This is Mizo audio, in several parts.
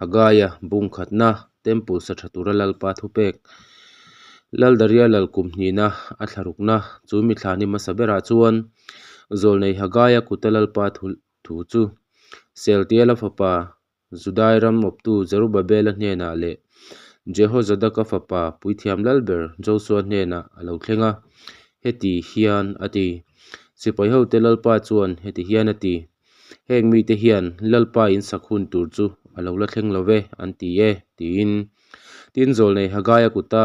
Hagaia bung khatna Temple sa tha tura Lalpa thupek Laldaria lal kum hnihna a thlarukna chu mithla ni hmasa berah chuan Zawlnei Hagaia kuta Lalpa thu thu chu Sealtiela fapa Judai ram awptu Zerubabela hnenah leh Jehozadaka fapa puithiam lalber Josua hnenah a lo thleng a, heti hian a ti, Sipai hote Lalpa chuan heti hian a ti, Heng mite hian Lalpa in sak hun tur chu a lo la thleng lo ve, an ti e, tiin. Tin, zawlnei Hagaia kuta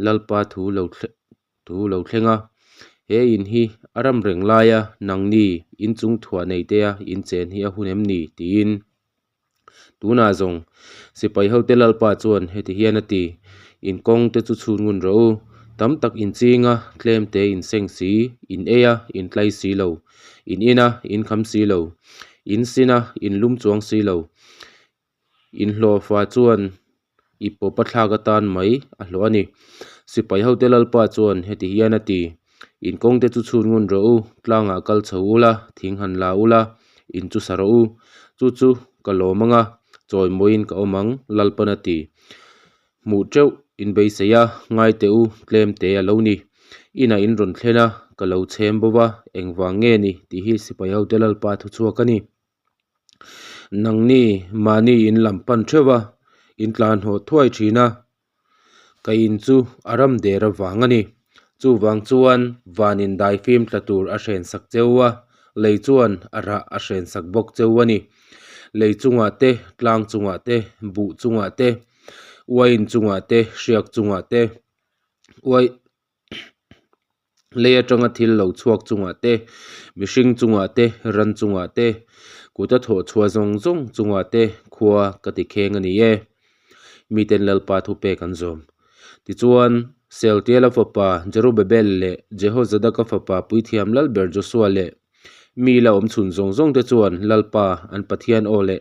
Lalpa thu lo thu lo thleng a, He in hi a ram reng laia nangni inchung thuah nei tea in chen hi a hun em ni? tiin. Tunah zawng, sipai hote Lalpa chuan heti hian a ti, In kawng te chu chhun ngun rawh u, tam tak in ching a, tlem te in seng si, in ei a, in tlai si lo, in in a, in kham si lo, in sin a, in lum chuang si lo, in hlawhfa chuan i pawp a thlak atan mai a hlawh a ni. Sipai hote Lalpa chuan heti hian a ti, In kawng te chu chhun ngun rawh u, tlangah kal chho ula, thing han la ula, in chu sa rawh u. Chu chu ka lawm ang a, chawi mawiin ka awm ang, Lalpan a ti. Hmuh teuh in beisei a, ngai teh u, tlem te a lo ni. Inah in rawn thlen a, ka lo chhem bo va, engvang nge ni tih hi sipai hote Lalpa thu chhuak a ni. Nangni mahni in lam pan theuh a, in tlan haw thuai thin a, ka in chu a ram der avang a ni. Chuvang chuan van in daifim tla tur a hren sak cheu a, lei chuan a rah a hren sak bawk cheu a ni. Lei chungah te, tlang chungah te, buh chungah te, uain chungah te, hriak chungah te, uai. Lei atanga thil lo chhuak chungah te, mihring chungah te, ran chungah te, kuta thawh chhuah zawng zawng chungah te khua ka ti kheng a ni e. Miten Lalpa thupek an zawm. Tichuan, Sealtiela fapa Jerubabel leh Jehozadaka fapa puithiam lalber Josua leh mi la awm chhun zawng zawng te chuan Lalpa an Pathian aw leh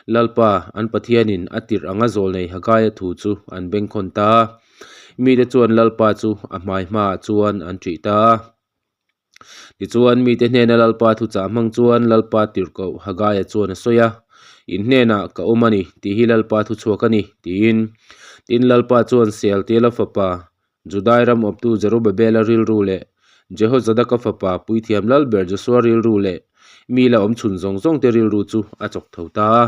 Lalpa an Pathianin a tirh anga zawlnei Hagaia thu chu an bengkhawn ta a. Mite chuan Lalpa chu a hmai hmaah chuan an ṭih ta a. Tichuan mite hnena Lalpa thuchah hmang chuan Lalpa tirhkoh Hagaia chuan a sawi a, In hnenah ka awm a ni tih hi Lalpa thuchhuak a ni, tiin. Tin, Lalpa chuan Sealtiela fapa Judai ram awptu Zerubabela rilru leh Jehozadaka fapa puithiam lalber Josua rilru leh mi la awm chhun zawng zawngte rilru chu a chawk tho ta a.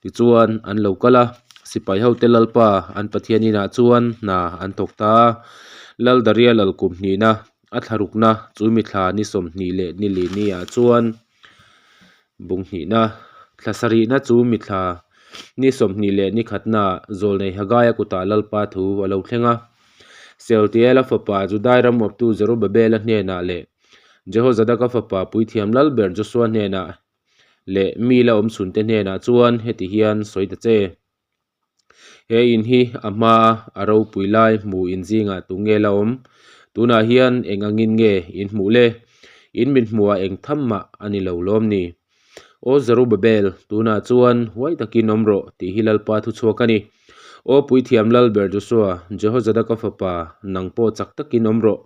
Tichuan, an lo kal a, sipai hote Lalpa an Pathian inah chuan hna an thawk ta a. Lal Daria lal kum hnihna a thlarukna chu mithla ni 20 leh ni li niah chuan Bung hnihna, thla sarihna chu mithla ni 20 leh ni khatnaah Zawlnei Hagaia kutah Lalpa thu a lo thleng a. Sealtiela fapa Judai ram awptu Zerubabela hnenah leh Jehozadaka fapa puithiam lalber Josua hnenah leh mi la awm chhunte hnenah chuan heti hian sawi ta che. He in hi a hmaa a ropui lai hmu in zingah tu nge la awm? Tunah hian eng angin nge in hmuh le? In mit hmuhah eng tham mah a ni lo lawm ni? Aw Zerubabel, tunah chuan huai takin awm rawh tih hi Lalpa thu chhuak a ni. Aw Puithiam Lalber Joshua, Jehozadaka fapa, nang pawh chak takin awm rawh.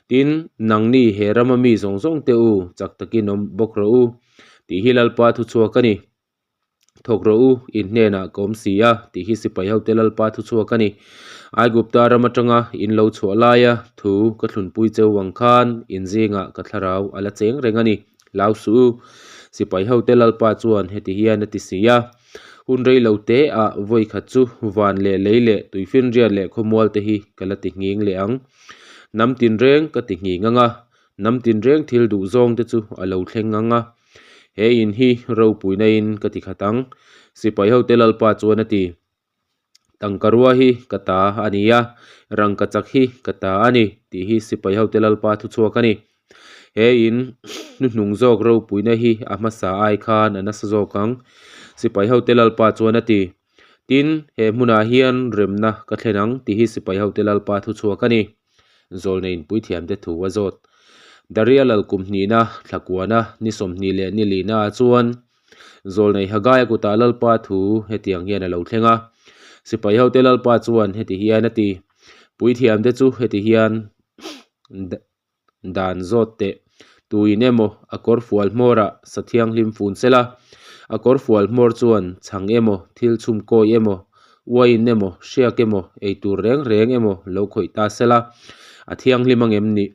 Tin, nangni he rama mi zawng zawng te u, chak takin awm bawk rawh u tih hi Lalpa thu chhuak a ni. Thawk rawh u, in hnenah ka awm si a, tih hi sipai hote Lalpa thu chhuak a ni. Aigupta ram atanga in lo chhuah laia thu ka thlunpui cheu ang khan in zingah ka thlarau a la cheng reng a ni. Hlau suh u, sipai hote Lalpa chuan heti hian a ti si a, Hun rei lo te ah vawi khat chu van leh lei leh tuifinriat leh khawmual te hi ka la ti nghing leh ang. Hnam tinreng ka ti nghing ang a, hnam tinreng thil duh zawng te chu a lo thleng ang a. He in hi ropuina in ka ti khat ang, sipai hote Lalpa chuan a ti. Tangka rua hi ka ta a ni a, rangka chak hi ka ta a ni tih hi sipai hote Lalpa thu chhuak a ni. He in hnuhnung zawk ropuina hi a hmasa ai khan a nasa zawk ang, sipai hote Lalpa chuan a ti. Tin, he hmunah hian remna ka thlen ang tih hi sipai hote Lalpa thu chhuak a ni. Zawlneiin puithiamte thu a zawt. Daria lal kum hnihna, thla kuana, ni 20 leh ni lihnaah chuan Zawlnei Hagaia kutah Lalpa thu hetiang hian a lo thleng a. Sipai hote Lalpa chuan heti hian a ti, Puithiamte chu heti hian dan zawt teh. Tuin emaw a kawr fual hmawrah sa thianghlim fun sela. A kawrfual hmawr chuan chhang emaw, thil chhum kawi emaw, uaiin emaw, hriak emaw, eitur reng reng emaw lo khawih ta sela, a thianghlim ang em ni?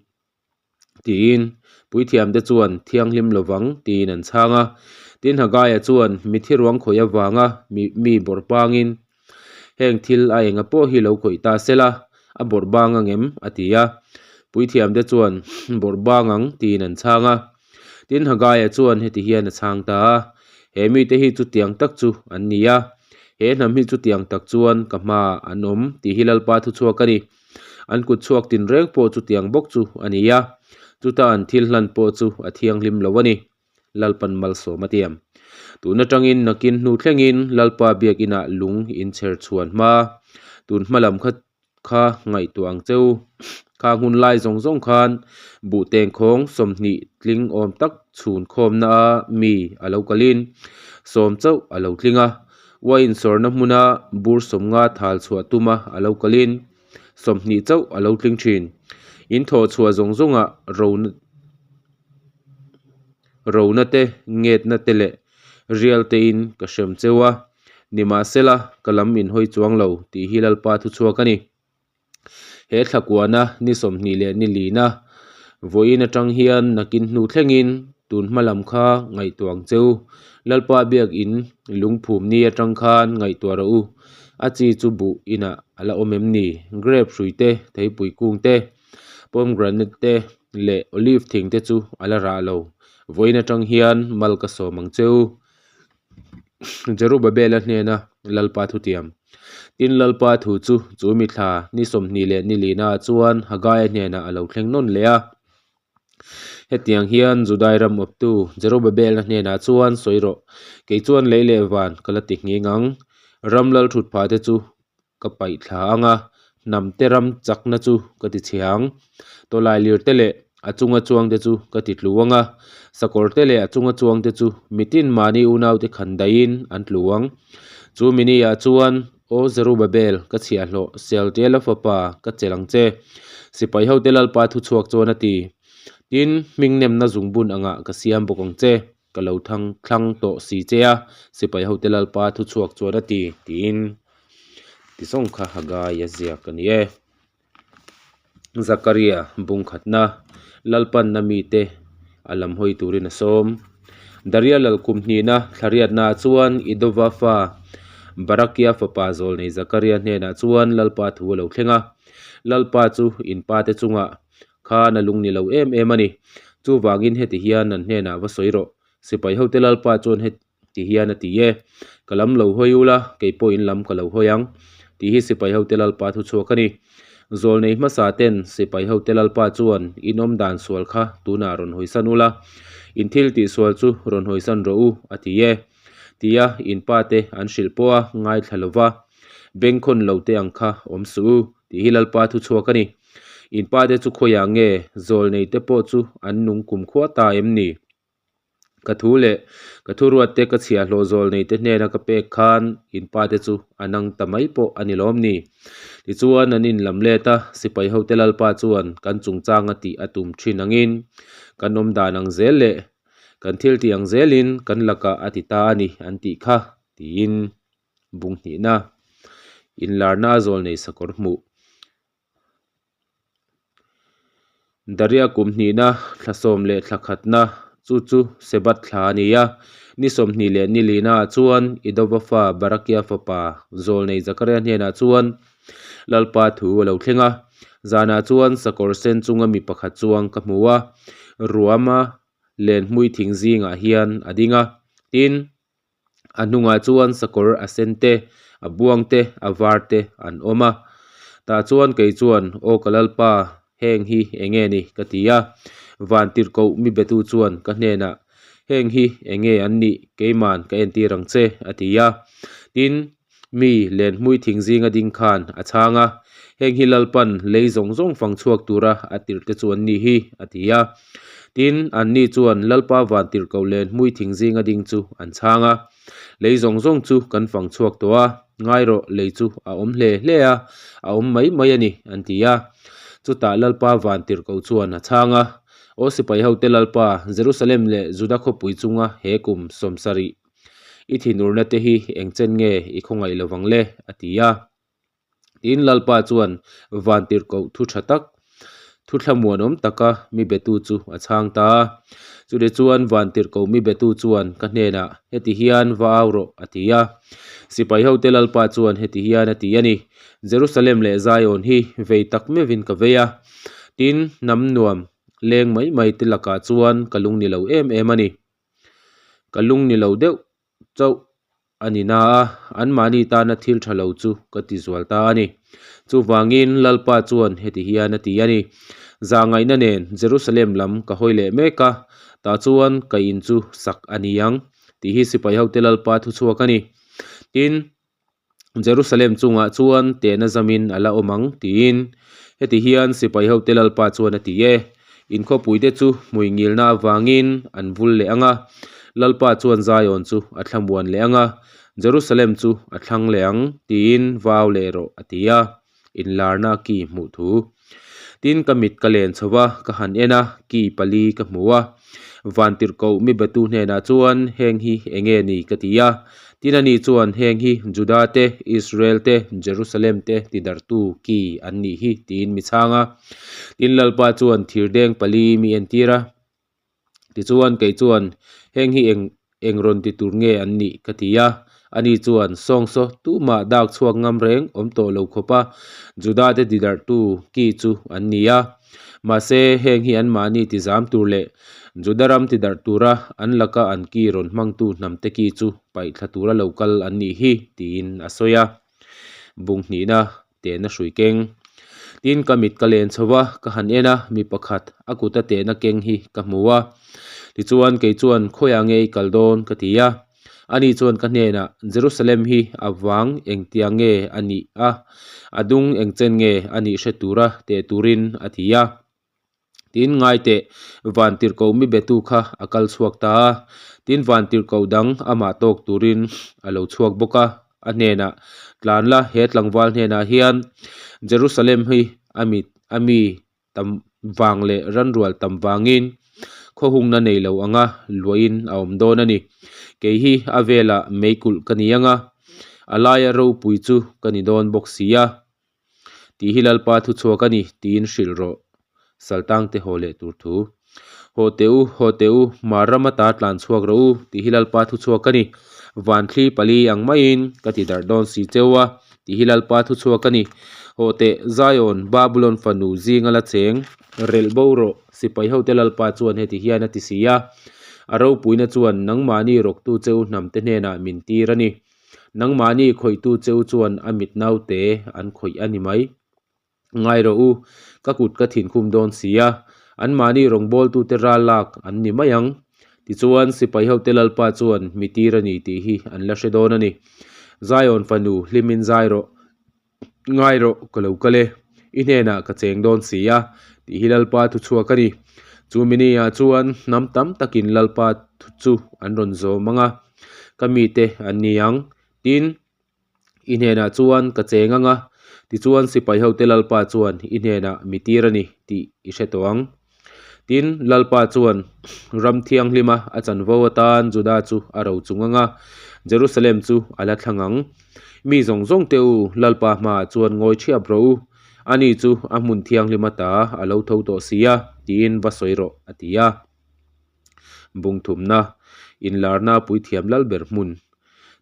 Tiin puithiamte chuan thianghlim lovang tiin an chhang a. Tin, Hagaia chuan mithi ruang khawih avanga mi bawrh pangin heng thil a enga pawh hi lo khawih ta sela, a bawrh bang ang em? a ti a. Puithiamte chuan bawrh bang ang tiin an chhang a. Tin, Hagaia chuan heti hian a chhang ta a, He mite hi chutiang tak chu an ni a, he hnam hi chutiang tak chuan ka hmaah an awm tih hi Lalpa thuchhuak a ni. An kut chhuak tinreng pawh chutiang bawk chu a ni a, chuta an thil hlan pawh chu a thianghlim lo a ni. Lalpan malsawm a tiam. Tun atangin nakin hnu thlengin Lalpa biakinah lung in chher chhuan hma. Tun hma lam kha kha ngaihtuah ang cheu. Kha hun lai zawng zawng khan buh tengkhawng 20 tling awm tak chhun khawmna a mi a lo kalin sawm chauh a lo tling a. Uaiin sawrna hmuna bur 50 thal chhuah tuma a lo kalin 20 chauh a lo tling thin. In thawh chhuah zawng zawngah rona te, ngetna te leh rial tein ka hrem cheu a, nimahsela ka lam in hawi chuang lo tih hi Lalpa thuchhuak a ni. He thlakuana ni 20 leh ni lina vawiin atang hian nakin hnu thlengin tun hma lam kha ngaihtuah ang che u. Lalpa biak in lungphum ni atang khan ngaihtuah rawh u. A chi chu buh inah a la awm em ni? Grape hrui te, theipui kung te, pomegranate te leh olive thing te chu a la rah lo. Vawiin atang hian mal ka sawm ang che u. Jerubabela hnena Lalpa thutiam. Tin, Lalpa thu chu chu mi thla ni 20 leh ni lina chuan Hagaia hnenah a lo thleng nawn leh a. Hetiang hian Judai ram awptu Jerubabela hnenah chuan sawi rawh, Kei chuan lei leh van ka la ti nghing ang, ram lal thut phah te chu ka paih thla ang a, hnam te ram chakna chu ka ti chhe ang. Tawlai lir te leh a chunga chuang te chu ka ti tlu ang a, sakawr te leh a chunga chuang te chu mitin mahni unau te khan daihin an tlu ang. Chu mini ah chuan, Aw Zerubabel, ka chhiahhlawh, Sealtiela fapa, ka chelh ang che. Sipai hote Lalpa thuchhuak chuan a ti. Tin, hmingnemna zungbun angah ka siam bawk ang che. Ka lo thang thlang tawh si che a, sipai hote Lalpa thuchhuak chuan a ti, tiin tizawng kha Haggai a ziak a ni e. Zakaria bung khatna Lalpanna mite a lam hawi turin a sawm. Daria lal kum hnihna thlariatna ah chuan Idova fa Barakia fapa zawlnei Zakaria hnenah chuan Lalpa thu a lo thleng a, Lalpa chu in pate chungah khan a lung ni lo em em a ni. Chuvangin heti hian an hnenah va sawi rawh. Sipai hote Lalpa chuan heti hian a ti e, Ka lam lo hawi ula, kei pawh in lam ka lo hawi ang. Tih hi sipai hote Lalpa thu chhuak a ni. Zawlnei hmasa ten sipai hote Lalpa chuan in awm dan sual kha tunah rawn hawisan ula, in thil tih sual chu rawn hawisan rawh u, a ti e. Tia in pa te an hrilh pawh a ngaithla lova, bengkhawn lo te ang kha awm suh u, tih hi Lalpa thu chhuak a ni. In pa te chu khawiah nge zawlnei te pawh chu an nung kum khua ta em ni? Ka thu leh ka thuruat te ka chhiahhlawh zawlnei te hnena ka pek khan in pa te chu a nang ta mai pawh a ni lawm ni? Tichuan an inlam let a, sipai hote Lalpa chuan kan chungchanga tih a tum thin angin kan awm dan ang zel leh kan thil tih ang zelin kan lakah a ti ta a ni an tih kha tiin bung hnihna inlarna a zawlnei sakawr hmuh. Daria kum hnihna thla sawm leh thla khatna chu chu Sebat thla a ni a, ni 20 leh ni lina ah chuan Idova fa Barakia fapa zawlnei Zakaria hnenah chuan Lalpa thu a lo thleng a. Zanah chuan sakawr sen chunga mi pakhat chuang ka hmu a, ruama len hmui thing zingah hian a ding a, tin, A hnungah chuan sakawr a sen te, a buang te, a var te an awm a. Tah chuan kei chuan, Aw ka Lalpa, heng hi eng nge ni? ka ti a. Van tirhkoh mi betu chuan ka hnenah, Heng hi eng nge an nih? Keiman ka entir ang che, a ti a. Tin, mi lenhmui thing zinga ding khan a chhang a, Heng hi Lalpan lei zawng zawng fang chhuak tura a tirh te chu an nih hi, a ti a. Tin, anni chuan Lalpa van tirhkoh lenhmui thing zinga ding chu an chhang a, Lei zawng zawng chu kan fang chhuak tawh a, ngai rawh, lei chu a awm hle hle a, a awm mai mai a ni, an ti a. Chutah Lalpa van tirhkoh chuan a chhang a, Aw sipai hote Lalpa, Jerusalem leh Juda khawpui chunga he kum 70. I thinurna te hi eng chen nge i khawngaih lo vang le? a ti a. Tin, Lalpa chuan vantirhkoh thu tha tak, thu thlamuanawm taka mi betu chu a chhang ta a. Chutichuan vantirhkoh mi betu chuan ka hnenah, Heti hian va au rawh, a ti a. Sipai hote Lalpa chuan heti hian a ti a ni, Jerusalem leh Zion hi vei tak meuhin ka vei a. Tin, hnam nuam leng mai mai te lakah chuan ka lung ni lo em em a ni. Ka lung ni lo deuh chauh a ni na a, anmahni tana thil tha lo chu ka ti zual ta a ni. Chuvangin Lalpa chuan heti hian a ti a ni, Zahngaihna nen Jerusalem lam ka hawi leh mek a, tah chuan ka in chu sak a ni ang, tih hi sipai hote Lalpa thuchhuak a ni. Tin, Jerusalem chungah chuan tehna zamin a la awm ang, tiin heti hian sipai hote Lalpa chuan a ti e. In khawpuite chu hmui ngilna avangin an vul leh ang a, Lalpa chuan Zion chu a thlamuan leh ang a, Jerusalem chu a thlang leh ang, tiin vau leh rawh, a ti a. Inlarna ki hmuh thu. Tin, ka mit ka len chho va, ka han en a, ki pali ka hmu a. Vantirhkoh mi betu hnenah chuan, Heng hi eng nge ni? ka ti a. Tin, ani chuan, Heng hi Juda te, Israel te, Jerusalem te tidarhtu ki an nih hi, tiin mi chhang a. Tin, Lalpa chuan thirdeng pali mi entir a. Tichuan, kei chuan, Heng hi eng eng rawn ti tur nge an nih? ka ti a. Ani chuan, Sawngsaw, tumah dak chhuak ngam reng awm tawh lo khawp a, Juda-te tidarhtu ki chu an ni a. Mahse, heng hi anmahni tizam tur leh Juda ram tidarh tura an laka an ki rawn hmangtu hnamte ki chu paih thla tura lo kal an nih hi, tiin a sawi a. Bung hnihna tehna hrui keng. Tin, ka mit ka len chho va, ka han en a, mi pakhat a kuta tehna keng hi ka hmu a. Tichuan, kei chuan, Khawiah nge i kal dawn? ka ti a. Ani chuan ka hnenah, Jerusalem hi a vang engtia nge a nih a, a dung engchen nge a nih hre tura teh turin a ti a. Tin, ngai teh, vantirhkoh mi betu kha a kal chhuak ta a. Tin, vantirhkoh dang amah tawk turin a lo chhuak bawk a, a hnenah, Tlan la, he tlangval hnenah hian Jerusalem hi a mi a mi tam vang leh ranrual tam vangin khawhungna nei lo anga luahin a awm dawn a ni. Kei hi a velah meikulh ka ni ang a, a laia ropui chu ka ni dawn bawk si a. Tih hi Lalpa thu chhuak a ni, tiin hrilh rawh. Saltangte haw leh tur thu. Haw teh u, haw teh u, Mar ram ata tlan chhuak rawh u, tih hi Lalpa thu chhuak a ni. Van thli pali ang maiin ka ti darh dawn si cheu a, tih hi Lalpa thu chhuak a ni. Haw teh, Zion, Babulon fanu zinga la cheng, relh bo rawh, sipai hote Lalpa chuan heti hian a ti si a. A ropuina chuan nangmahni rawktu cheu hnamte hnenah min tir a ni. Nangmahni khawihtu cheu chuan a mit naute an khawih a ni mai. Ngai rawh u, ka kut ka thinkhum dawn si a, anmahni rawngbawltute ral lak an ni mai ang. Tichuan, sipai hote Lalpa chuan mi tir a ni tih hi an la hre dawn a ni. Zion fanu, hlimin zai rawh. Ngai rawh, ka lo kal e. I hnenah ka cheng dawn si a, tih hi Lalpa thu chhuak a ni. Chu mini-ah chuan hnam tam takin Lalpa thu chu an rawn zawm ang a, ka mite an ni ang. Tin, i hnenah chuan ka cheng ang a, tichuan sipai hote Lalpa chuan i hnenah mi tir a ni tih i hre tawh ang. Tin, Lalpa chuan ram thianghlima a chanvo atan Juda chu a ro chung ang a, Jerusalem chu a la thlang ang. Mi zawng zawng te u, Lalpa hmaah chuan ngawi thiap rawh u, ani chu a hmun thianghlim ata a lo tho tawh si a, tiin va sawi rawh, a ti a. Bungthumna, Inlarna Puithiam Lalber hmun.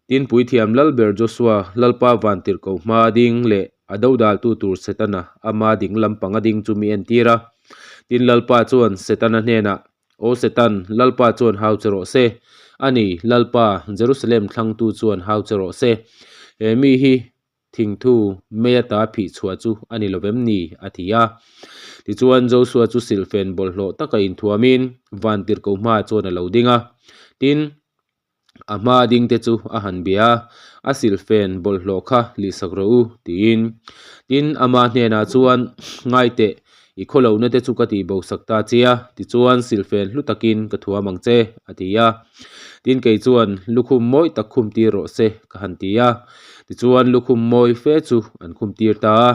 Tin, Puithiam Lalber Joshua, Lalpa vantirhkoh hmaa ding leh a dodaltu tur Setana ama ding lampanga ding chu mi entir a. Tin, Lalpa chuan Setana hnenah, Aw Setan, Lalpa chuan hau che rawh se. A ni, Lalpa, Jerusalem thlangtu chuan hau che rawh se. He mi hi Thingthu mei ata phih chhuah chu a ni lo vem ni? a ti a. Tichuan, Joshua chu silhfen bawlhhlawh taka inthuamin vantirhkoh hmaah chuan a lo ding a. Tin, a hmaa dingte chu a han bia a, A silhfen bawlhhlawh kha lihsak rawh u, tiin. Tin, ama hnenah chuan, Ngai teh, i khawlohna te chu ka tih bosak ta che a, tichuan silhfen hlu takin ka thuam ang che, a ti a. Tin, kei chuan, Lukhum mawi tak khum tir rawh se, ka han ti a. Tichuan, lukhum mawi fe chu an khum tir ta a,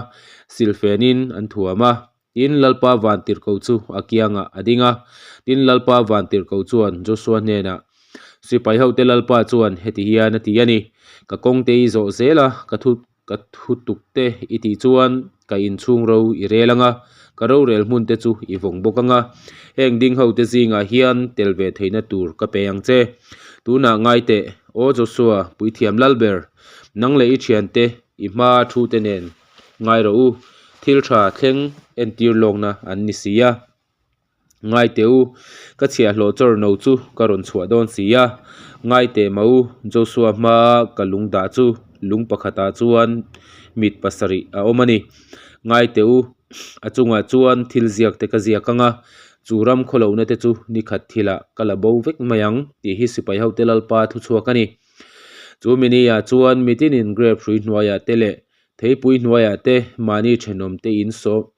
silhfenin an thuam a. Tin, Lalpa vantirhkoh chu a kiangah a ding a. Tin, Lalpa vantirhkoh chuan Joshua hnenah, Sipai hote Lalpa chuan heti hian a ti a ni, Ka kawngte i zawh zel a, ka thu ka thu tuk te i tih chuan ka inchhung ro i rel ang a, ka rorel hmun te chu i vawng bawk ang a. Heng ding hote zingah hian tel ve theihna tur ka pe ang che. Tunah ngai teh, Aw Joshua, puithiam Lalber, nang leh i thiante i hma thu te nen ngai rawh u, thil tha thleng entir lawkna an ni si a. Ngai teh u, ka chhiahhlawh chawr no chu ka rawn chhuah dawn si a. Ngai teh mah u, Joshua hmaa ka lung dah chu lung pakhatah chuan mit pasarih a awm a ni. Ngai teh u, a chungah chuan thil ziak te ka ziak ang a, chu ram khawlohna te chu nikhat thilah ka la bo vek mai ang tih hi sipai hote Lalpa thuchhuak a ni. Chu mini-ah chuan mitinin grape hrui hnuaiah te leh theipui hnuaiah te mahni thenawm te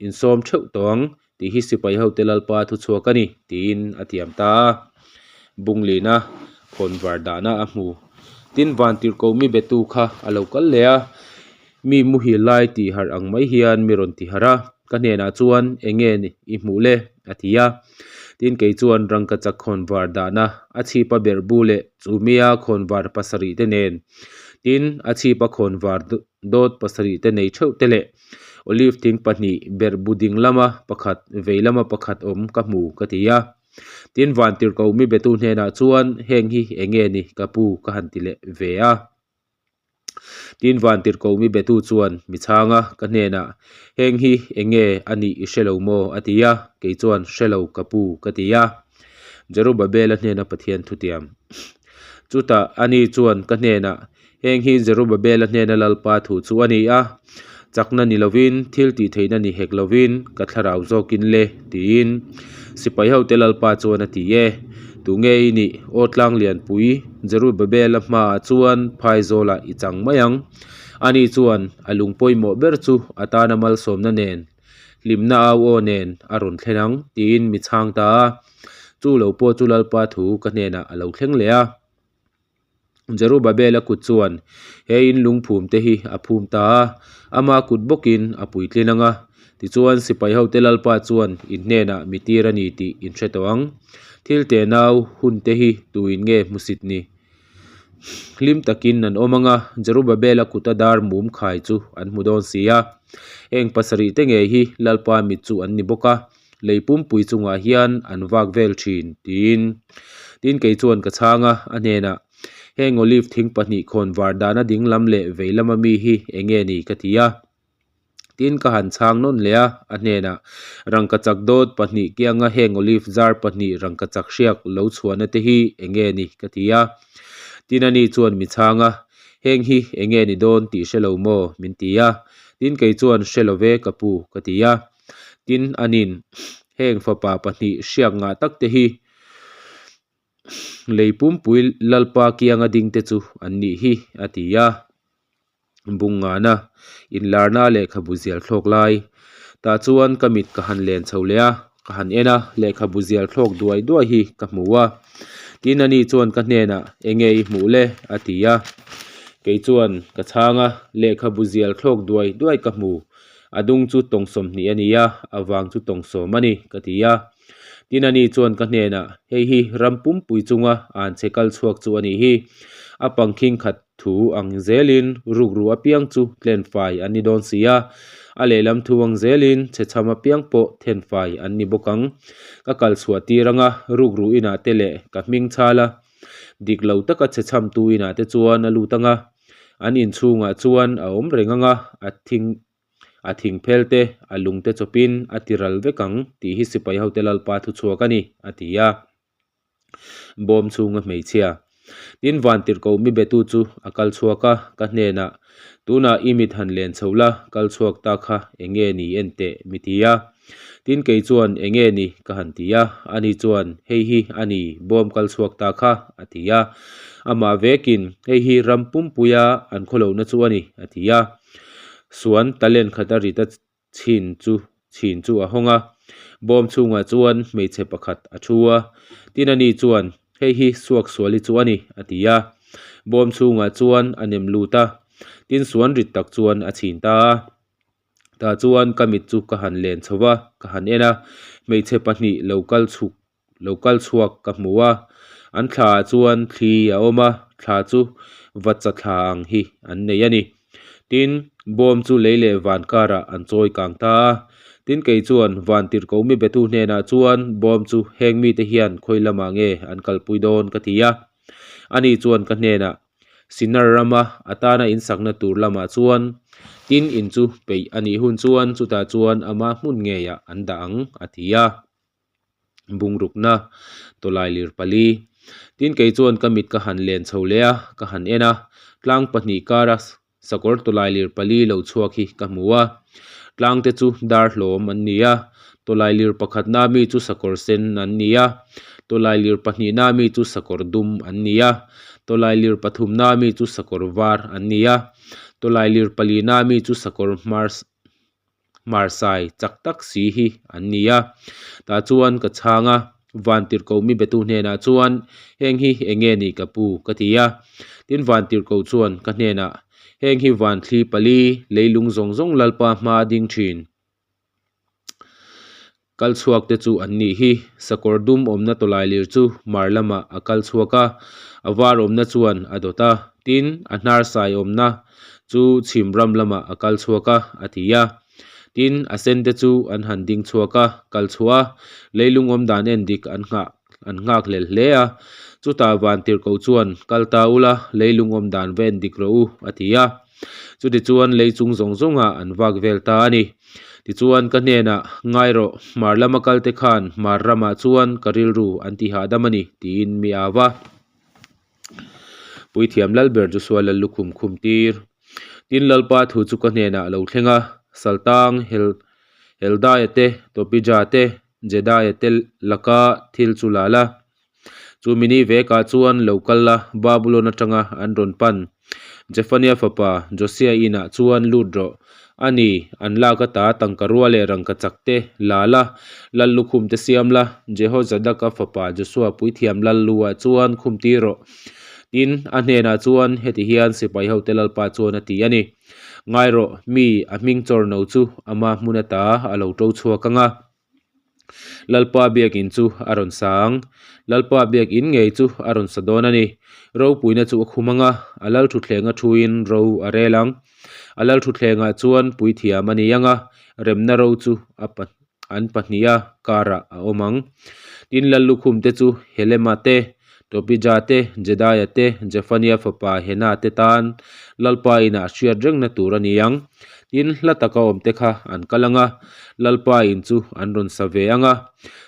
insawm theuh tawh ang tih hi sipai hote Lalpa thuchhuak a ni, tiin a tiam ta a. Bunglina khawnvar dahna a hmu. Tin, vantirhkoh mi betu kha a lo kal leh a, mi muhil lai tih harh ang mai hian mi rawn ti harh a, ka hnenah chuan, Enge i hmuh le? a ti a. Tin, kei chuan rangkachak khawnvar dahna a chhipa berhbu leh chu mia khawnvar pasarih te nen, tin, a chhipa khawnvar dawt pasarih te nei theuh te leh, Olive thing pahnih berhbu ding lama pakhat vei lama pakhat awm ka hmu ka ti a. Tin vantirhkoh mi betu hnenah chuan heng hi eng nge ni ka pu ka han ti leh ve a. Tin vantirhkoh mi betu chuan mi chhang a ka hnenah heng hi eng nge a nih i hre lo maw a ti a, kei chuan hre lo ka pu ka ti a. Jerubabela hnena Pathian thutiam. Chutah ani chuan ka hnenah Heng hi Zerubabela hnena Lalpa thu chu a ni a, chakna ni lovin, thil tih theihna ni hek lovin, ka thlarau zawkin le, tiin sipai hote Lalpa chuan a ti e. Tunge i nih? Aw tlang lianpui, Zerubabela hmaah chuan phaizawlah i chang mai ang. Ani chuan a lung pawimawh ber chu a tana malsawmna nen, hlimna au aw nen a rawn thlen ang, tiin mi chhang ta a. Chu lo pawh chu Lalpa thu ka hnenah a lo thleng leh a. Jerubabela kut chuan he in lungphum te hi a phum ta a, ama kut bawkin a puitlin ang a. Tichuan sipai hote Lalpa chuan in hnenah mi tir a ni tih in hre tawh ang. Thil tenau hun te hi tuin nge hmusit ni? Hlim takin an awm ang a, Jerubabela kuta dar mum khai chu an hmu dawn si a. Heng pasarih te ngei hi Lalpa mit chu an ni bawk a. Lei pumpui chungah hian an vak vel thin, tiin. Tin, kei chuan ka chhang a, a hnenah, Heng olive thing pahnih khawn var dahna ding lam leh vei lama mi hi eng nge ni? ka ti a. Tin, ka han chhang nawn leh a, a hnenah, Rangkachak dawt pahnih kianga heng olive zar pahnih rangkachak hriak lo chhuahna te hi eng nge ni? ka ti a. Tin, ani chuan mi chhang a, Heng hi eng nge ni dawn tih hre lo maw? min ti a. Tin, kei chuan, Hre lo ve, ka pu, ka ti a. Tin, anin heng fapa pahnih hriak ngah tak te hi lei pumpui Lalpa kianga ding te chu an nih hi, a ti a. Bungngana inlarna lehkhabu zial thlawk lai tah chuan ka mit ka han len chho leh a, ka han en a, lehkhabu zial thlawk duai duai hi ka hmu a. Tin, ani chuan ka hnenah, Enge i hmuh le? a ti a. Kei chuan ka chhang a, Lehkhabu zial thlawk duai duai ka hmu. A dung chu tawng sawmhnih a ni a, a vang chu tawng sawm a ni, ka ti a. Tin ani chuan ka hnenah, Hei hi ram pumpui chunga an che kal chhuak chu a nih hi. A pangkhing khat thu ang zelin rukru apiang chu tlenfai an ni dawn si a, a lehlam thu ang zelin chhechham apiang pawh thenfai an ni bawk ang. Ka kal chhuah tir anga rukru inah te leh ka hming chhal a, dik lo taka chhechhamtu inah te chuan a lut anga. An inchhungah chuan a awm reng ang a, a thing a thing phel te, a lung te chawpin a ti ral vek ang tih hi sipai hote Lalpa thuchhuak a ni, a ti a. Bawm chhunga hmeichhia. Tin, vantirhkoh mi betu chu a kal chhuak a, ka hnenah, Tunah i mit han len chho la, kal chhuak ta kha eng nge ni en teh? mi ti a. Tin, kei chuan, Eng nge ni? ka han ti a. Ani chuan, Hei hi a ni, bawm kal chhuak ta kha, a ti a. Amah vekin, Hei hi ram pumpuia an khawlohna chu a ni, a ti a. Suan talent khat a rit a chhin chu chhin chu a hawng a. Bawm chhungah chuan hmeichhe pakhat a thu a. Tin, ani chuan, Hei hi suaksuali chu a ni, a ti a. Bawm chhungah chuan a nem lut a. Tin, suan rit tak chuan a chhin ta a. Tah chuan ka mit chu ka han len chho va, ka han en a, hmeichhe pahnih lo kal chhuk lo kal chhuak ka hmu a. An thlaah chuan thli a awm a, thla chu vatcha thla ang hi an nei a ni. Tin, bawm chu lei leh van karah an chawi kang ta a. Tin, kei chuan van tirhkoh mi betu hnenah chuan bawm chu heng mite hian khawi lamah nge an kalpui dawn ka ti a. Ani chuan ka hnenah Sinar rama a tana insakna tur lamah chuan tin in chu peih a nih hun chuan chutah chuan ama hmun ngeiah an dah ang a ti a. Bungrukna tawlailir pali. Tin kei chuan ka mit ka han len chho leh a, ka han en a, tlang pahnih kara sakawr tawlailir pali lo chhuak hi ka hmu a. Tlang te chu dar hlawm an ni a, tawlailir pakhatna mi chu sakawr sen an ni a, tawlailir pahnihna mi chu sakawr dum an ni a, tawlailir pathumna mi chu sakawr var an ni a, tawlailir palina mi chu sakawr hmar hmarsai chak tak si hi an ni a. Tah chuan ka chhang a, Vantirhkoh mi betu hnenah chuan, Heng hi eng nge ni ka pu? ka ti a. Tin Vantirhkoh chuan ka hnenah, Heng hi van thli pali, leilung zawng zawng Lalpa hma a ding thin. Kal chhuak te chu an nih hi. Sakawr dum awmna tawlailir chu mar lamah a kal chhuak a, a var awmna chuan a dawt a. Tin, a hnar sai awmna chu chhim ram lamah a kal chhuak a, a ti a. Tin, a sen te chu an han ding chhuak a, kal chhuah a, leilung awm dan en dik an nghah an nghak hlel hle a. Chutah Vantirhkoh chuan, Kal ta ula, leilung awm dan va en dik rawh u, a ti a. Chutichuan lei chung zawng zawngah an vak vel ta a ni. Tichuan ka hnenah, Ngai rawh, hmar lama kalte khan hmar ramah chuan ka rilru an ti hahdam a ni, tiin mi au va. Puithiam Lalber Joshua lal lukhum khum tir. Tin Lalpa thu chu ka hnenah a lo thleng a, Saltang, Hel, Heldaia te, Tobija te, Jedaia te laka thil chu la la. Chu mini vekah chuan lo kal la, Babulon atanga an rawn pan. Jefania fapa Josia inah chuan lut rawh. A ni, an lak ata tangka rua leh rangka chak te la la, lal lukhum te siam la, Jehozadaka fapa Josua puithiam lal luah chuan khum tir rawh. Tin, a hnenah chuan heti hian sipai hote lalpa chuan a ti a ni, Ngai rawh, mi a hming chawr no chu ama hmun ata a lo to chhuak ang a. Lalpa biakin chu a rawn sa ang. Lalpa biakin ngei chu a rawn sa dawn a ni. Ropuina chu a khum ang a, a lal thutthleng a thuin ro a rel ang. A lal thutthlengah chuan puithiam a ni ang a, remna ro chu a an pahniha karah a awm ang. Tin, lal lukhum te chu Helema te, Tobija te, Jedaia te, Jefania fapa Hena te tan Lalpa inah hriat rengna tur a ni ang. Tin, hla taka awmte kha an kal ang a, Lalpa in chu an rawn sa ve ang a.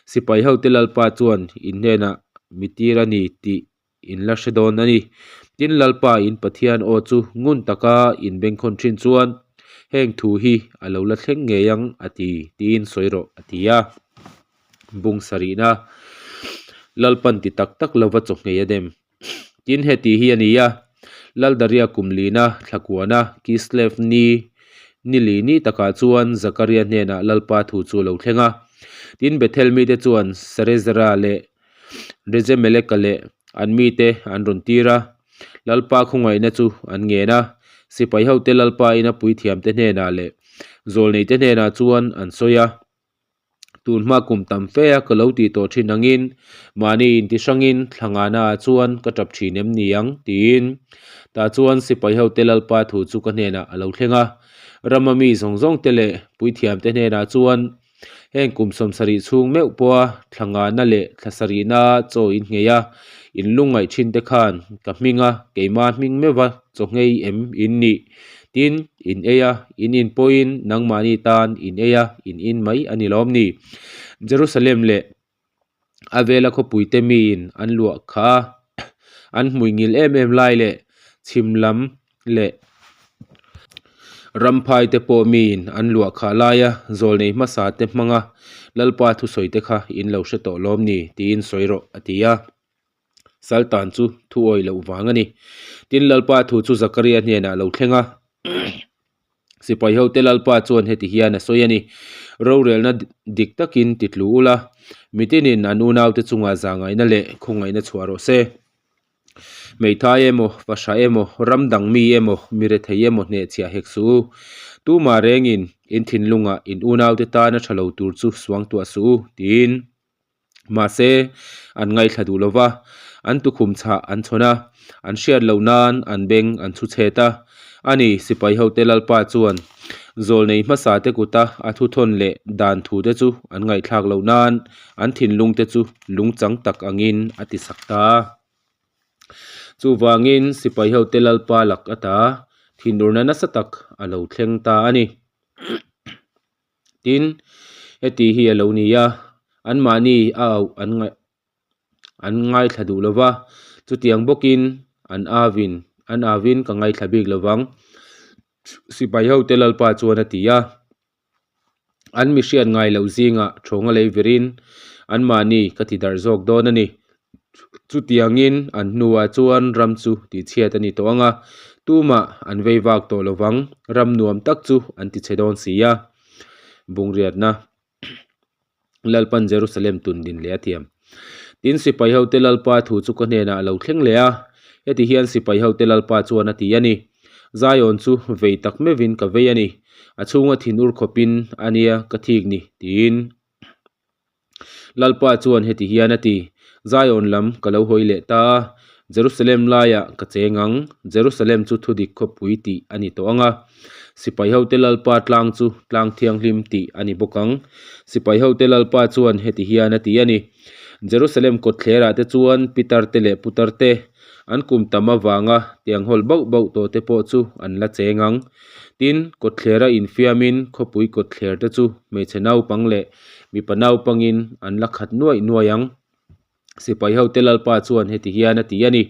Sipai hote Lalpa chuan in hnenah mi tir a ni tih in la hre dawn a ni. Tin, Lalpa in Pathian aw chu ngun taka in bengkhawn thin chuan heng thu hi a lo la thleng ngei ang a ti, tiin sawi rawh a ti a. Bung sarihna Lalpan ti tak tak lova chawhngei a dem. Tin heti hi a ni a, Laldaria kum lina thlakuana Kislev ni ni li ni takah chuan Zakaria hnenah Lalpa thu chu a lo thleng a. Tin Bethel mite chuan Sarezera leh Rejemeleka leh an mite an rawn tir a, Lalpa khawngaihna chu an ngen a. Sipai hote Lalpa ina puithiamte hnenah leh zawlneite hnenah chuan an sawi a. Tun hma kum tam fe a ka lo tih tawh thin angin mahni inti hrangin thla ngana ah chuan ka tap thin em ni ang tiin tah chuan sipai hote Lalpa thu chu ka hnenah a lo thleng a. Rama mi zawng zawng te leh puithiam te hnenah chuan heng kum sawmsarih chhung meuh pawha thla ngana leh thla sarihna chaw in nghei a, in lungngaih thin te khan ka hming a keima hming meuha chaw nghei em in nih Tin, in ei a, in in pawhin nangmahni tan in ei a, in in mai a ni lawm ni. Jerusalem leh a vela khawpuite miin an luah kha a, an hmui ngil em em lai leh chhim lam leh ramphai te pawh miin an luah khah laia zawlnei hmasa te hmanga Lalpa thusawi te kha in lo hre tawh lawm ni tiin sawi rawh a ti a. Saltan chu thu awih loh vang a ni. Tin, Lalpa thu chu Zakaria hnenah a lo thleng a. Sipai hote Lalpa chuan heti hian a sawi a ni, Rorelna dik takin ti tlu ula, mitinin an unaute chungah zahngaihna leh khawngaihna chhuah rawh se. Hmeithai emaw, fahrah emaw, ram dang mi emaw, mi rethei emaw hnehchhiah hek suh u. Tumah rengin in thinlungah in unaute tana tha lo tur chu suangtuah suh u, tiin. Mahse, an ngaithla duh lo va. An tukhum chhah an chhawn a, an hriat loh nan an beng an chhu chhet a. A ni, sipai hote Lalpa chuan zawlnei hmasa te kuta a thuthawn leh dan thu te chu an ngaihthlak loh nan an thinlung te chu lungchang tak angin a ti sak ta a. Chuvangin sipai hote Lalpa lak ata thinurna nasa tak a lo thleng ta a ni. Tin, heti hi a lo ni a, anmahni a auh an ngaih an ngaithla duh lo va, chutiang bawkin an avin an avin ka ngaithla bik lo vang, sipai hote Lalpa chuan a ti a. An mi hriat ngai loh zingah thawnga lei virin anmahni ka ti darh zawk dawn a ni. Chutiangin an hnuah chuan ram chu tihchhiat a ni tawh ang a, tumah an vei vak tawh lo vang, ram nuam tak chu an tichhe dawn si a. Bungriatna Lalpan Jerusalem tun din leh a thiam. Tin, sipai hote Lalpa thu chu ka hnenah a lo thleng leh a, heti hian sipai hote Lalpa chuan a ti a ni, Zion chu vei tak meuhin ka vei a ni, a chhunga thinur khawpin a nia ka thik ni, tiin. Lalpa chuan heti hian a ti, Zion lam ka lo hawi leh ta a, Jerusalem laiah ka cheng ang, Jerusalem chu thudik khawpui tih a ni tawh ang a, sipai hote Lalpa tlang chu tlang thianghlim tih a ni bawk ang. Sipai hote Lalpa chuan heti hian a ti a ni, Jerusalem kawtthlerah te chuan pitar te leh putar te, an kum tam avanga tiang hawl bauh bauh tawh te pawh chu an la cheng ang. Tin, kawtthlera infiamin khawpui kawtthler te chu hmeichhe naupang leh mipa naupangin an la khat nuaih nuaih ang. Sipai hote Lalpa chuan heti hian a ti a ni,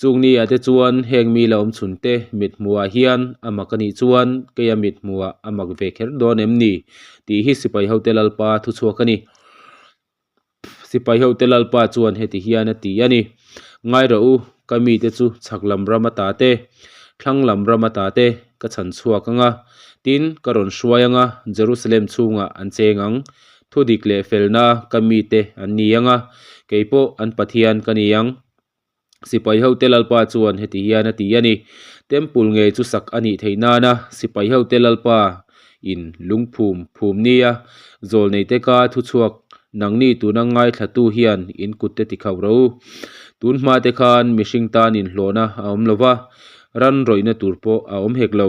Chung ni ah te chuan heng mi la awm chhun te mit hmuhah hian a mak a nih chuan keia mit hmuhah a mak ve kher dawn em ni? tih hi sipai hote Lalpa thuchhuak a ni. Sipai hote Lalpa chuan heti hian a ti a ni, Ngai rawh u, ka mite chu chhak lam ram ata te, thlang lam ram ata te ka chhan chhuak ang a, tin, ka rawn hruai ang a, Jerusalem chhungah an cheng ang. Thudik leh felna ka mite an ni ang a, kei pawh an Pathian ka ni ang. Sipai hote Lalpa chuan heti hian a ti a ni, Temple ngei chu sak a nih theih nana sipai hote Lalpa in lungphum phum nia zawlneite ka thuchhuak nangni tuna ngaithlatu hian in kutte tikhauh rawh u. Tun hmate khan mihring tan inhlawhna a awm lo va, ran rawihna tur pawh a awm hek lo.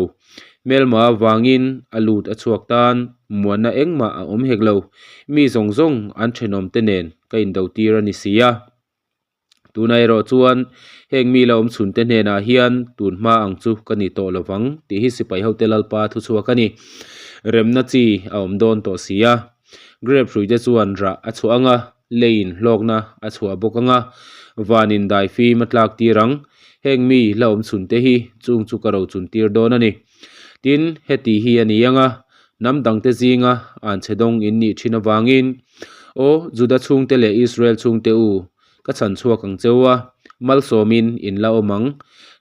Hmelma vangin a lut a chhuak tan muanna engmah a awm hek lo. Mi zawng zawng an thenawmte nen ka indotir a ni si a. Tuna erawh chuan heng mi la awm chhunte hnenah hian tun hma ang chu ka ni tawh lovang tih hi sipai hote Lalpa thuchhuak a ni. Remna chi a awm dawn tawh si a. Grape hruite chuan rah a chhuah ang a, leiin hlawkna a chhuah bawk ang a, vanin daifim a tlak tir ang. Heng mi la awm chhunte hi chung chu ka rochun tir dawn a ni. Tin, heti hi a ni ang a, hnam dangte zinga anchhe dawng in nih thin avangin, Aw, Juda chhungte leh Israel chhungte u, ka chhan chhuak ang che u a, malsawmin in la awm ang.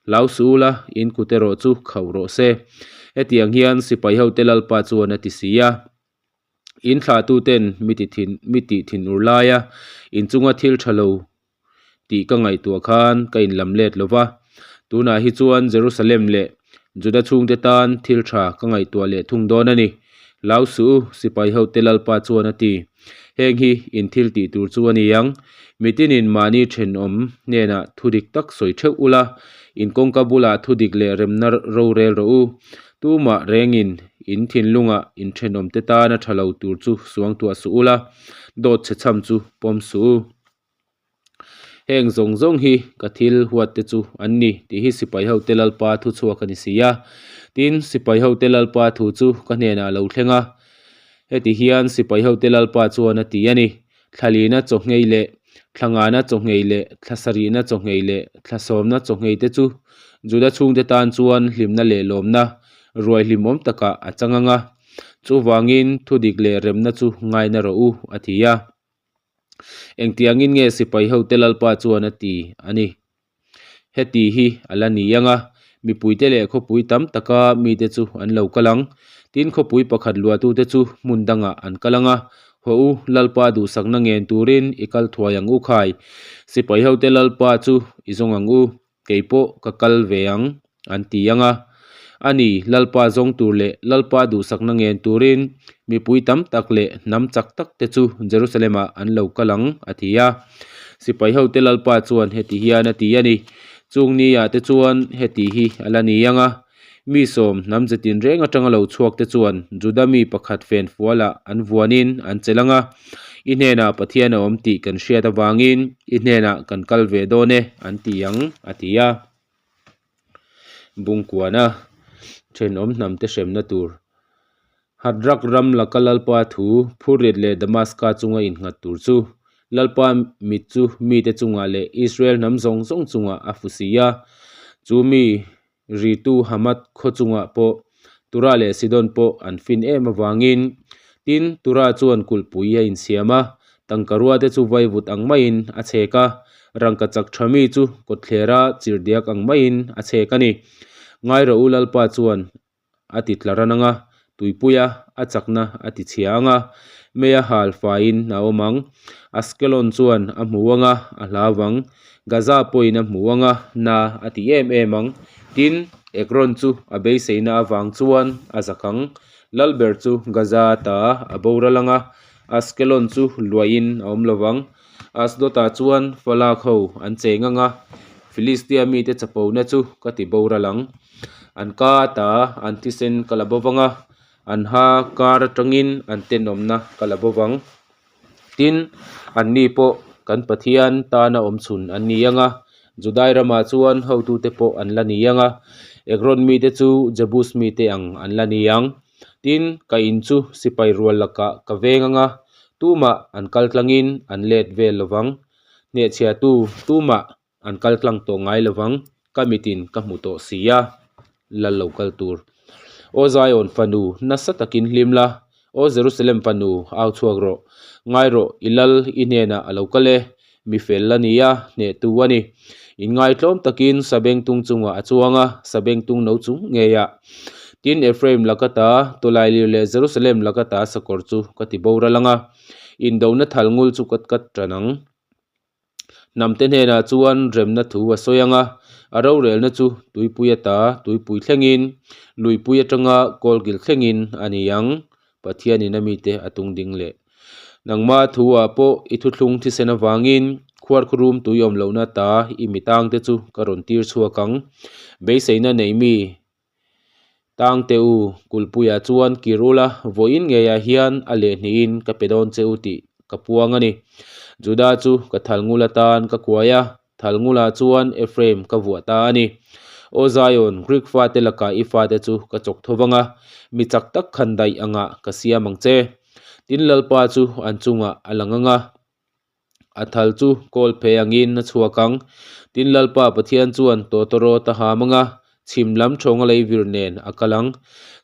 Hlau suh ula, in kut erawh chu khauh rawh se. Hetiang hian sipai hote Lalpa chuan a ti si a. In thlahtuten mi ti thin, mi tih thinur laia in chunga thil tha lo tih ka ngaihtuah khan ka inlam let lo va. Tunah hi chuan Jerusalem leh Juda chhungte tan thil tha ka ngaihtuah leh thung dawn a ni. Hlau suh u, sipai hote Lalpa chuan a ti. Heng hi in thil tih tur chu a ni ang. Mitinin mahni thenawm hnenah thu dik tak sawi theuh ula, in kawngka bulah thu dik leh remna rorel rawh u. Tumah rengin in thinlungah in thenawmte tana tha lo tur chu suangtuah suh ula, dawt chhe chham chu pawm suh u. Heng zawng zawng hi ka thil huat te chu an ni tih hi sipai hote Lalpa thu chhuak a ni si a. Tin, sipai hote Lalpa thu chu ka hnenah a lo thleng a. Heti hian sipai hote Lalpa chuan a ti a ni, Thlalina chawhnghei leh thlangana chawhnghei leh thlasarihna chawhnghei leh thlasawmna chawhnghei te chu Juda chhungte tan chuan hlimna leh lawmna ruai hlimawm takah a chang ang a. Chuvangin thudik leh remna chu ngaina rawh u, a ti a. Engtiangin nge sipai hote Lalpa chuan a ti a ni? Heti hi a la ni ang a, mipuite leh khawpui tam taka mite chu an lo kal ang. Tin, khawpui pakhat luahtute chu hmun dangah an kal ang a, Haw u, Lalpa duhsakna ngen turin i kal thuai ang u khai. Sipai hote Lalpa chu i zawng ang u. Kei pawh ka kal ve ang, an ti ang a. A ni, Lalpa zawng tur leh Lalpa duhsakna ngen turin mipui tam tak leh hnam chak tak te chu Jerusalem-ah an lo kal ang, a ti a. Sipaihote Lalpa chuan heti hian a ti a ni, Chung niah te chuan heti hi a la ni ang a, mi sawm hnam ze tinreng atanga lo chhuak te chuan Juda mi pakhat fenfualah an vuanin an chelh ang a, I hnenah Pathian a awm tih kan hriat avangin i hnenah kan kal ve dawn e, an ti ang, a ti a. Bungkuana thenawm hnamte hremna tur Hadrak ram laka Lalpa thu phurrit leh Damaska chunga innghat tur chu Lalpa mit chu mite chungah leh Israel hnam zawng zawng chungah a fu si a. Chu mi ritu Hamath khaw chungah pawh Tura leh Sidon pawh an fin em avangin tin Tura chuan kulhpui a insiam a, tangka ruate chu vaivut ang maiin a chhek a, rangka chak tha mi chu kawtthlera chirhdiak ang maiin a chhek a ni. Ngai rawh u Lalpa chuan a ti tla ran ang a, tuipuia a chakna a ti chhia ang a, meia hal faiin a awm ang. Askelon chuan a hmu ang a, a hlau ang. Gaza pawhin a hmu ang a, na a ti em em ang. Tin, Ekron chu a beiseina avang chuan a zak ang. Lalber chu Gaza ta a boral ang a, Askelon chu luahin a awm lo vang. Asdod-ah chuan falak ho an cheng ang a, Filistia mite chapona chu ka ti boral ang. An ka ata an thisen ka la bo vang a, an ha kar atangin an tenawmna ka la bo vang. Tin, anni pawh kan Pathian tana awm chhun an ni ang a, Judai ramah chuan hotute pawh an la ni ang a, Ekron mite chu Jebus mite ang an la ni ang. Tin, ka in chu sipai rual lakah ka veng ang a, tumah an kal tlangin an let vel lo vang. Hnehchhiahtu tumah an kal tlang tawh ngai lo vang, ka mitin ka hmu tawh si a, lal lo kal tur. Aw Zion fanu, nasa takin hlim la, aw Jerusalem fanu, au chhuak rawh. Ngai rawh, i lal i hnenah a lo kal e, mi fel a ni a, hnehtu a ni. Inngaitlawm takin sabengtung chungah a chuang a, sabengtung no chung ngeiah. Tin, Ephraim laka ta, Tawlailir leh Jerusalem laka ta sakawr chu ka ti boral ang a, indona thal ngul chu ka kat tan ang. Hnamte hnenah chuan remna thu a sawi ang a, a rorelna chu tuipui ata tuipui thlengin, luipui atanga kawlkil thlengin a ni ang, Pathianin a mite a tung ding leh. Nangma thu-ah pawh i thuthlung thisen avangin khuarkhurum tui awm lohna ta i mi tangte chu ka rawn tir chhuak ang. Beiseina nei mi Tangte u, kulhpuiah chuan kir ula, vawiin ngeiah hian a lehhnihin ka pe dawn che u tih ka puang a ni. Juda chu ka thalngul atan ka kuai a, thalngulah chuan Ephraim ka vuah ta a ni. Aw Zion, Greek fate lakah i fate chu ka chawk tho vang a, mi chak tak khan daih angah ka siam ang che. Tin Lalpa chu an chungah a lang ang a. A thal chu kawl phei angin a chhuak ang. Tin Lalpa Pathian chuan tawtawrawt a ham ang a, chhim lam thawnga lei vir nen a kal ang.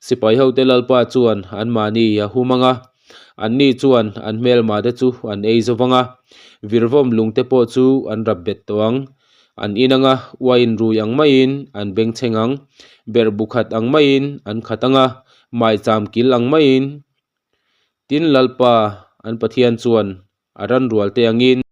Sipai hote Lalpa chuan anmahni a hum ang a, anni chuan an hmelmate chu an ei zo vang a, virvawm lungte pawh chu an rap bet tawh ang. An in ang a, uain rui ang maiin an bengchheng ang, berh bu khat ang maiin an khat ang a, maicham kil ang maiin. Tin Lalpa an Pathian chuan a ran rual te angin.